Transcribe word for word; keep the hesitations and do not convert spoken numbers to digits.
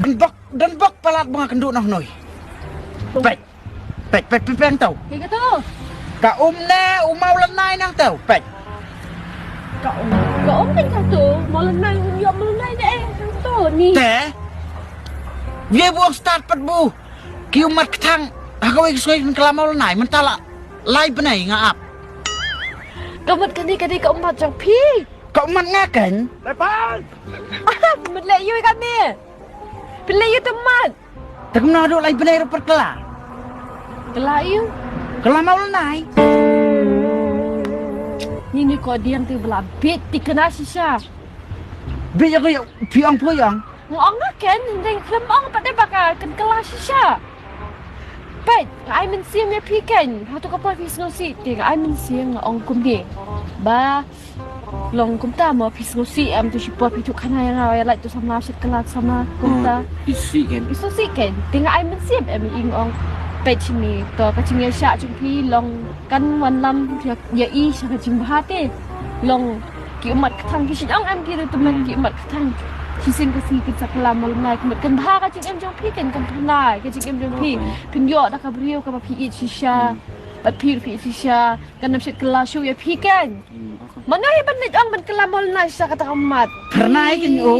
Don bok, don bok palat ba nga kynduh noh noi. Peit. Peit, peit, peit, peit nangto. Kaei kato? Ka um ne u Mawlynnai nangto. Peit. Ka um, ka um kan kato. Mawlynnai, un ïoh Mawlynnai ne eh, nangto ni. Te. Ïa buh start pat buh. Ki ummat kthang. Ha kawei ka sngi kan kylla Mawlynnai. Mynta la lai bnai nga ap. Ka mut kane ka dei ka ummat jong phi. Ka ummat nga kan. Lepas. Mut leh ïa kane. Phi leh ïa te ummat. Te kumno haduh lai bnai ruh pat kylla. Kylla ïa u. Kylla Mawlynnai. Ni ni ko diang te bla bit ti kena shisha. Bit ïa ko ïa phi ong phi ong. Nga ong nga ken, hynrei khlem ong pat dei ba ka ken kylla shisha. Peit, nga ai mynsiem ïa phi ken. Hato ka por phi sngewsih te nga ai mynsiem nga ong kumne. Ba long kumta mo phi sngewsih em tu shipor phi tu khana ïa nga ïa lait tu samla shit kylla samla kumta. Isi ken. Isi si ken. Te nga ai mynsiem em ïa ing ong. Peit shini to ka jingïashah jong phi long kan wanlam ïa ïa i sha ka jingbha te. Long ki ummat kthang ki shin ong em ki ruh tu men ki ummat kthang. Shisien ka sngi kin sa kylla Mawlynnai ka mut kan bha ka jingim jong phi ken kan pynlai ka jingim jong phi. Phin ïoh da ka briew kaba phi ïeit shisha. Bad phi ruh phi ïeit shisha. Kan ym shit kylla shuh ïa phi ken. Mano hi ban leit ong ban kylla Mawlynnai shisha kata ka mat. Phyrnai ken o.